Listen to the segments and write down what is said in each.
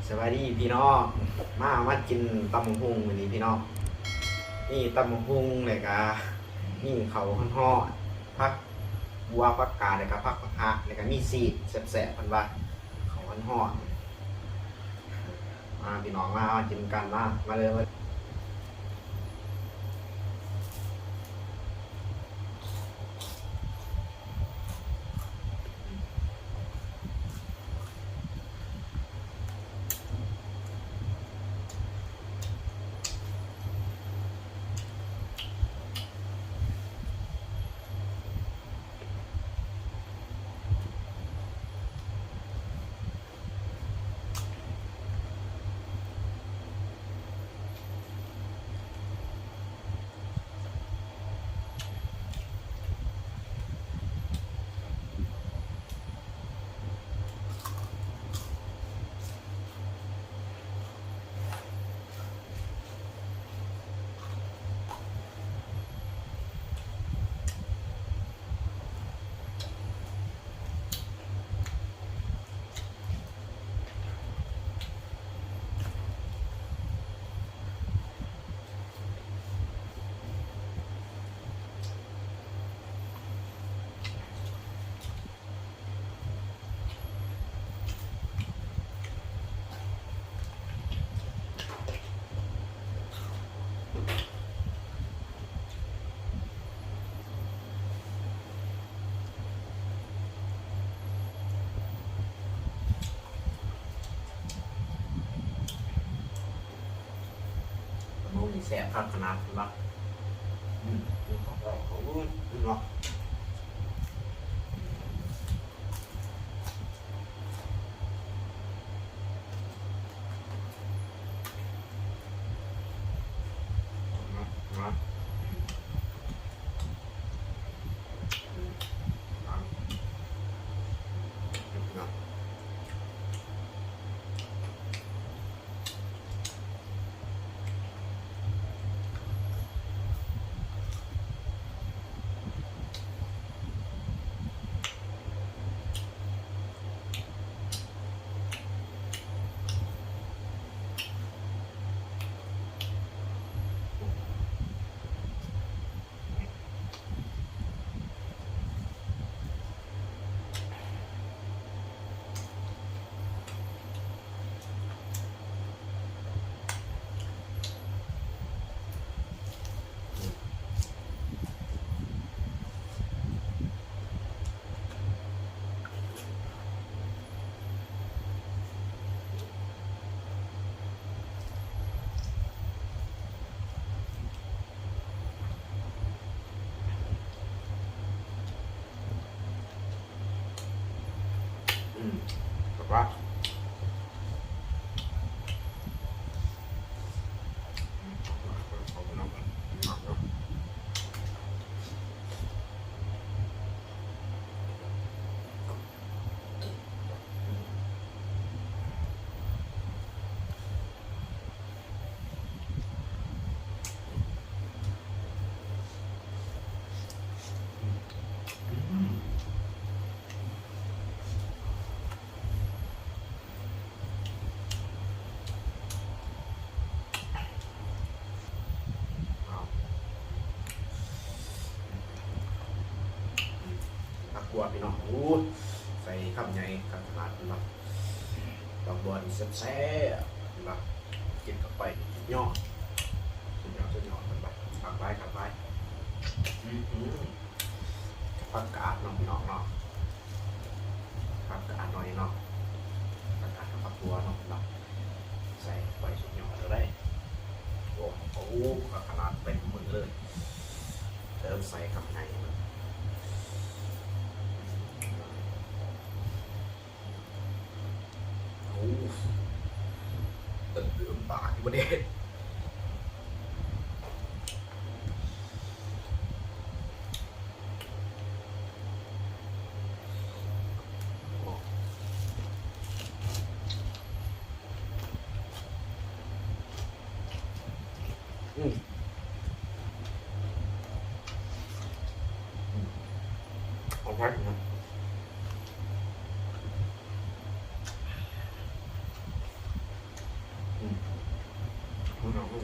ສະບາຍດີພີ່ນ້ອງ ມາ ມາກິນຕຳບັກຫຸ່ງມື້ນີ້ພີ່ນ້ອງ. ມີຕຳບັກຫຸ່ງ ແລ້ວກະມີເຂົ້າຮ້ອນໆ ຜັກບົວ ຜັກກາດ ແລ້ວກະຜັກ ຜັກຫາດ ແລ້ວກະມີຊີດແຊບໆ ເພິ່ນວ່າ ເຂົ້າຮ້ອນໆ. ມາພີ່ນ້ອງ ມາ ມາກິນນຳກັນ ມາ ມາເດີ ມາ. ຕຳບັກຫຸ່ງນີ້ແຊບຄັກຂະໜາດເລີຍ. ອືມ ເຂົ້າ ເຂົ້າ ເຂົ້າ ເນາະ. ອືມ ແບບວ່າ ຜັກບົວພີ່ນ້ອງ ໂອ້ ໃສ່ຄຳໃຫຍ່ຄັກຂະໜາດເນາະ. ດອກບົວນີ້ແຊບໆ ເຫັນບໍ່? ກິນເຂົ້າໄປສຸດຍອດ ສຸດຍອດ ສຸດຍອດ ເຫັນບໍ່? ຄັກຫຼາຍ ຄັກຫຼາຍ. ອືມ ຜັກກາດເນາະພີ່ນ້ອງເນາະ ຜັກກາດໜ້ອຍເນາະ ຜັກກາດກັບຜັກບົວເນາະ ເຫັນບໍ່? ໃສ່ໄປສຸດຍອດເລີຍ. ໂອ້ ຄັກຂະໜາດ ເຕັມມືເລີຍ. ເອີ ໃສ່ຄຳໃຫຍ່ ໂອ້ ເຕັມປາກຢູ່ບໍ່ເດ? ອືມ ເອົາໄວ້ນະ. ອື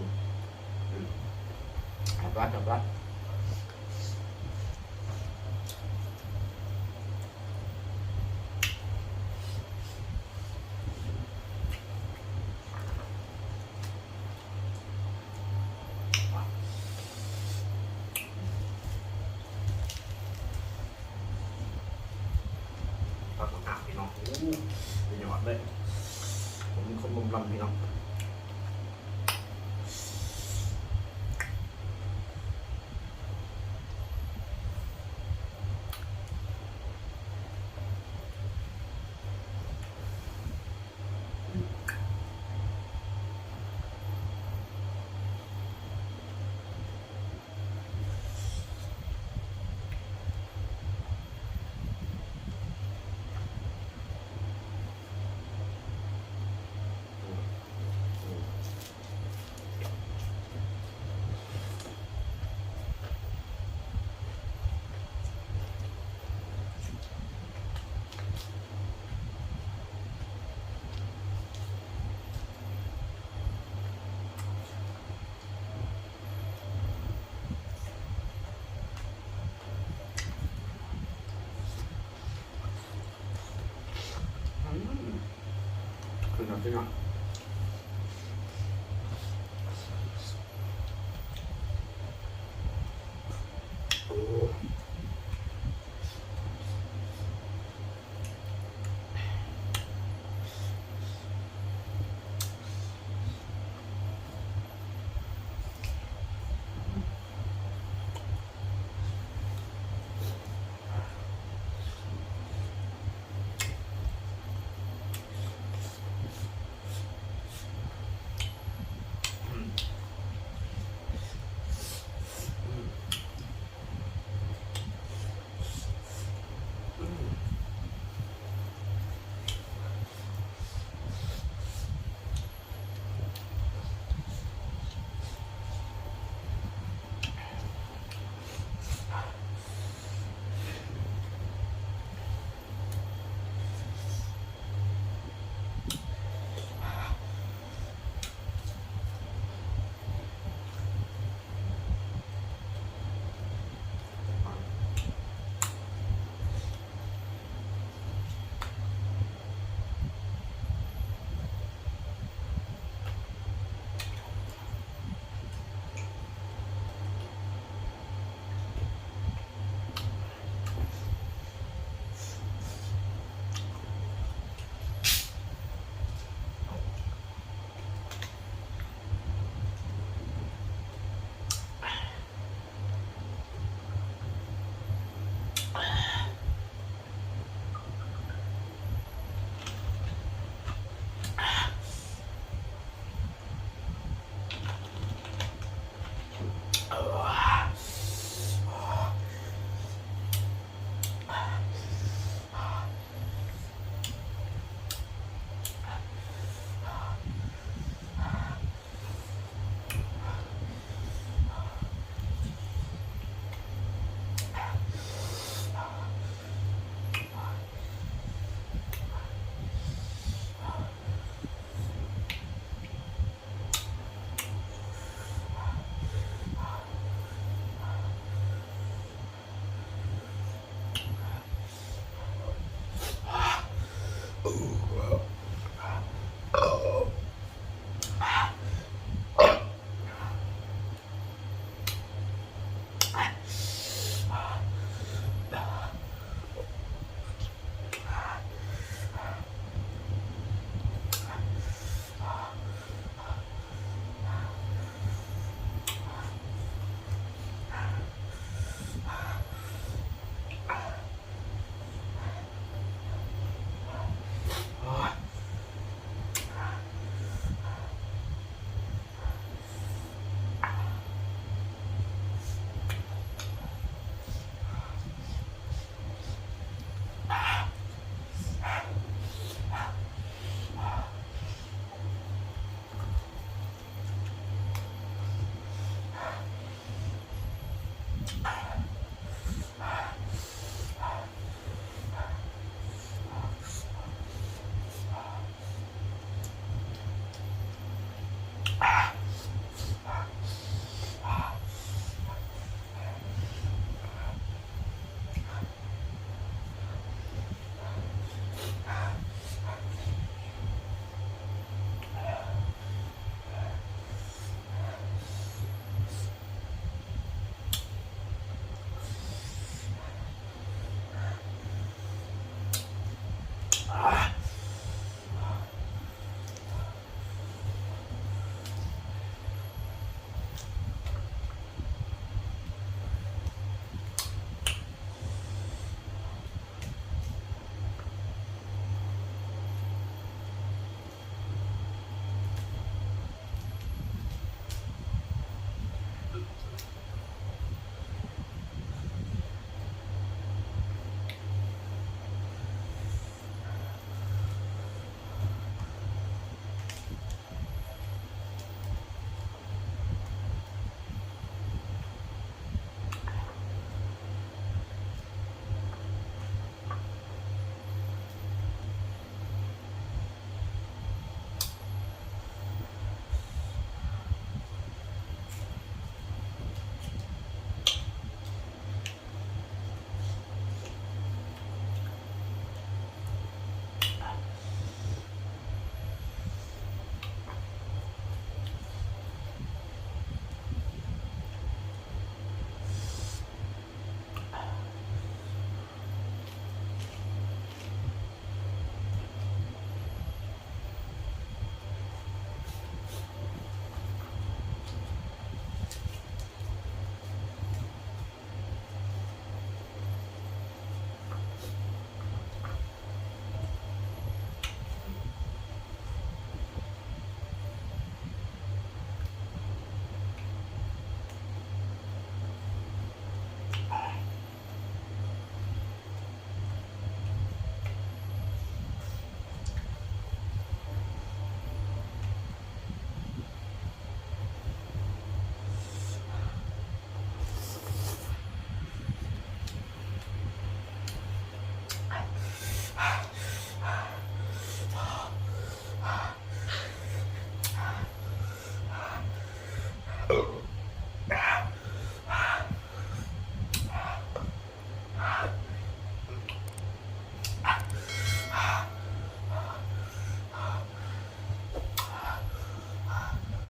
ມ ອືມ ແຊບຫຼາຍ ແຊບຫຼາຍ. ຜັກຫາມພີ່ນ້ອງ ໂອ້ ສຸດຍອດເລີຍ ຜົມຄົນລົມລຳພີ່ນ້ອງ. ອືມ ຄືນເນາະ ຄືນເນາະ.